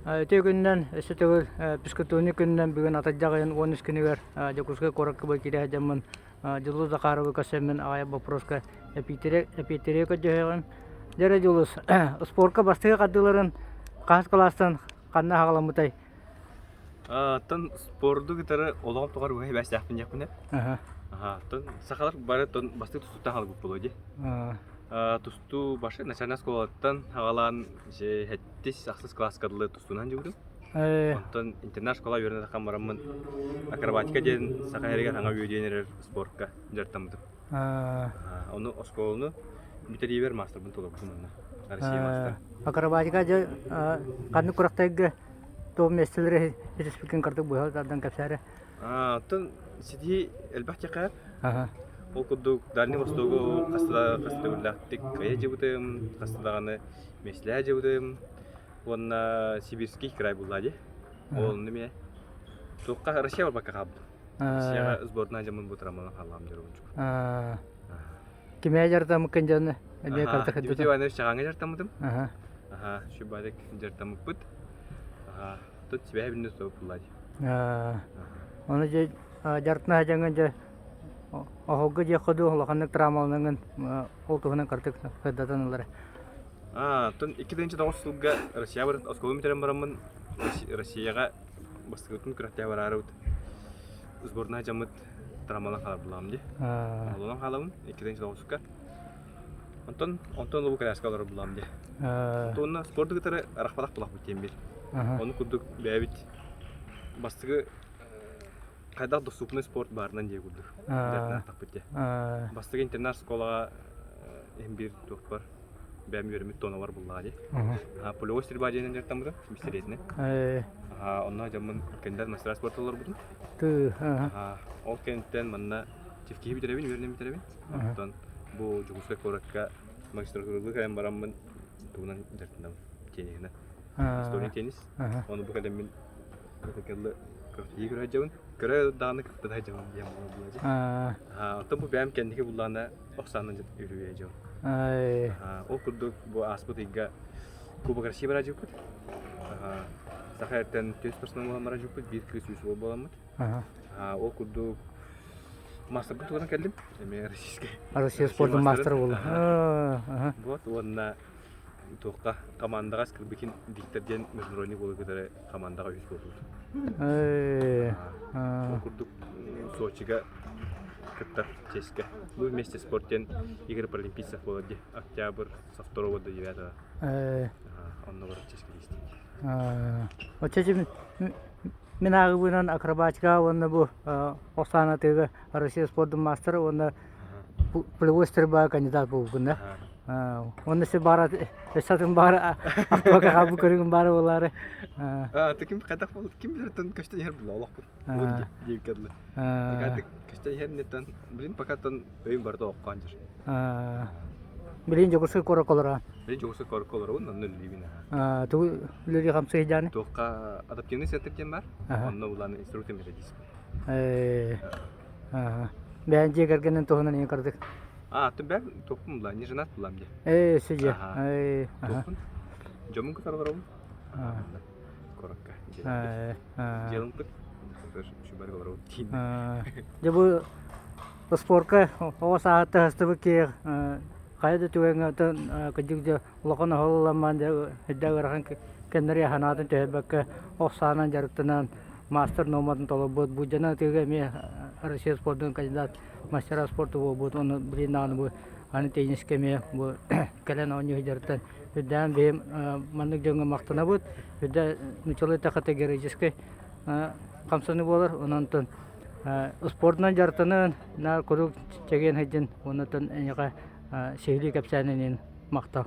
Үтүө күнүнэн, өссө төгүл физкультурник күнүнэн бүгүн атырдьах ыйын 13 күнүгэр Дьокуускай куоракка бу киирэ сылдьаммын Дьулус Захаровы көрсөммүн аҕыйах боппуруоска эпиэттэри көрдөһүөҕүм. Дьэ эрэ Дьулус, спорка бастакы хардыыларын хаһыс кылаастан ханна аҕаламмытай? Оттон спорду кытары олоҕум тухары быһа сибээстээхпин диэхпин эп. Оттон сахалар бары оттон бастакы тустууттан хаалбыт буолуо дии. Тустуу башы национальнай школаттан аҕалаан сэттис ахсыс кылааска дылы тустуунан дьыбытым. Онтон интернат школа үөрэнэ таххан бараммын акробатика диэн саха сиригэр саҥа үөдүйэн эрэр спортка дьарыктаммытым. Ону оскуоланы бүтэриибэр маастарбын толорбутум онно. Россия маастара. Акробатика дьэ ханнык курахтайга туох миэстэлэри республикан картык быһа тардан кэпсээрэ. Оттон ситиһии элбэх диэххэ Ол курдук Дальний Востогу хаста хаста төгүллээхтик кыайа дьыбытым, хаста даҕаны миэстэлэһэ дьыбытым уонна Сибирский край булла дии. Ол онно эмиэ туохха Россия барбакка хаалбытым. Россияҕа сборная дьоммун бутараммын хааллаҕым диир ончук. Кимээ дьарытаммыккын дьону эмиэ картах Дмитрий Иванович Чаҕаҥҥа дьарытаммытым. Аха, Шубарик дьарытаммыппыт. Аха, тут сибэһэ билинэ суох булла дии. Ону дьэ дьарытына сылдьаҥҥын дьэ оһолго диэххэ дуу улаханнык травмаланаҥҥын ол туһунан картык сырдатан ылара. Оттон 2009 сылга Россия баран оскуоланы бүтэрэн бараммын Россияҕа бастакытын күрэхтэһэ бараарыбыт сборная дьаммыт травмалан хаалбылаам дии. Олонон хаалабын 2009-ка. Онтон онтон лобу коляска олорор булаам дии. Онтон спорду кытары арахпатах булахпыт диэн бир. Ону курдук бэйэбит бастакы хайдах доступный спорт баарынан диэ курдук дьарыктаахтахпыт дии. Бастакы интернат школаҕа иһин биир туохпар бэйэм үөрэммит туоналар буллаҕа дии. Полевой стрельба диэнэн дьарыктаммытым пистолетинэн. Онно дьоммун кэннилэр мастера спорта олорбутум. Ол кэнниттэн манна чевкиһи бүтэрэбин, үөрэнэн бүтэрэбин. Оттон бу Дьокуускай куоракка магистратуралыы кэлэн бараммын тугунан дьарыктанабын тенниһинэн. Настольный теннис. Ону бу кэлэммин Кэллэ көхтүгүү көрө сылдьабын. Көрө даҕаны кытта да сылдьабын диэн буолла Оттон бу бэйэм кэнники буллаҕына ох саанан үһү дьон. Ол курдук бу ааспыт ыйга Кубок России бараадьыппыт. Саха эртэн түөрт спортсмен буолан бараадьыппыт, биир кыыс үс уол буоламмыт. Ол курдук маастарбын тугунан кэллим. Эмиэ российскай. Россия спордун маастара буолла. Вот уонна туохха командаҕа Скрыбыкин Виктор диэн международный буолу кытары командаҕа үһүс буолбут. Ол курдук Сочига кыттар чеськэ. Мы вместе спорт диэн игры паралимпийцев буолар дии. Октябрь со второго до девятого. Онно барар чеськэ тиистик. Оччо мин ааҕыбынан акробатика уонна бу охсаанатыыга Россия спордун маастара уонна полевой стрельба кандидат буолбуккун да? Уонна өссө баара өссө атын баара ахтыбакка хаалбыт көрүҥүм баара буолаары. Ким хайдах буолбут ким билэртэн көстөн иһэр була олохпут диэбиккэ дылы. Көстөн иһэр инниттэн блин пока-тон өйүм барыта оккоон дьэр. Билин Дьокуускай куоракка олороо. Билин Дьокуускай куоракка олоробун, онно үлэлиибин. Тугу үлэлии хамсыы сылдьааны? Туохха адаптивный центр диэн баар. Онно улаан инструктор методист. Бэйэн дьиэ кэргэнин туһунан ийэ кырдык. А, ты бэм туохпун була, не женат булам дии. Ээ, сидьэ. Ээ, Туохпун? Дьоммун кытары олоробун. Куоракка. Дьиэлим кыт. Шубарга олоробун. Дьэ бу спорка оҕо сааһыттан сыстыбыт киһи хайа да түгэҥҥэ кырдьык дьэ улахан оһол дьэ үрдэ ыарахан кэннэри санаатын түһэрбэккэ ох саанан дьарыктанан маастар нуорматын толорбут Будьана ытыыга эмиэ Россия спордун кандидат мастера спорта буолбут уонна билигин даҕаны бу аны теннискэ эмиэ бу кэлэн оонньуу сылдьарыттан үрдээн бэйэм маннык дьоҥҥо махтанабыт үрдэ нууччалыы эттэххэ героическай хамсаныы буолар онон спордунан дьарыктанан наар куруук чэгиэн сылдьын уонна эйиэхэ сиһилии кэпсээнин иһин махтал.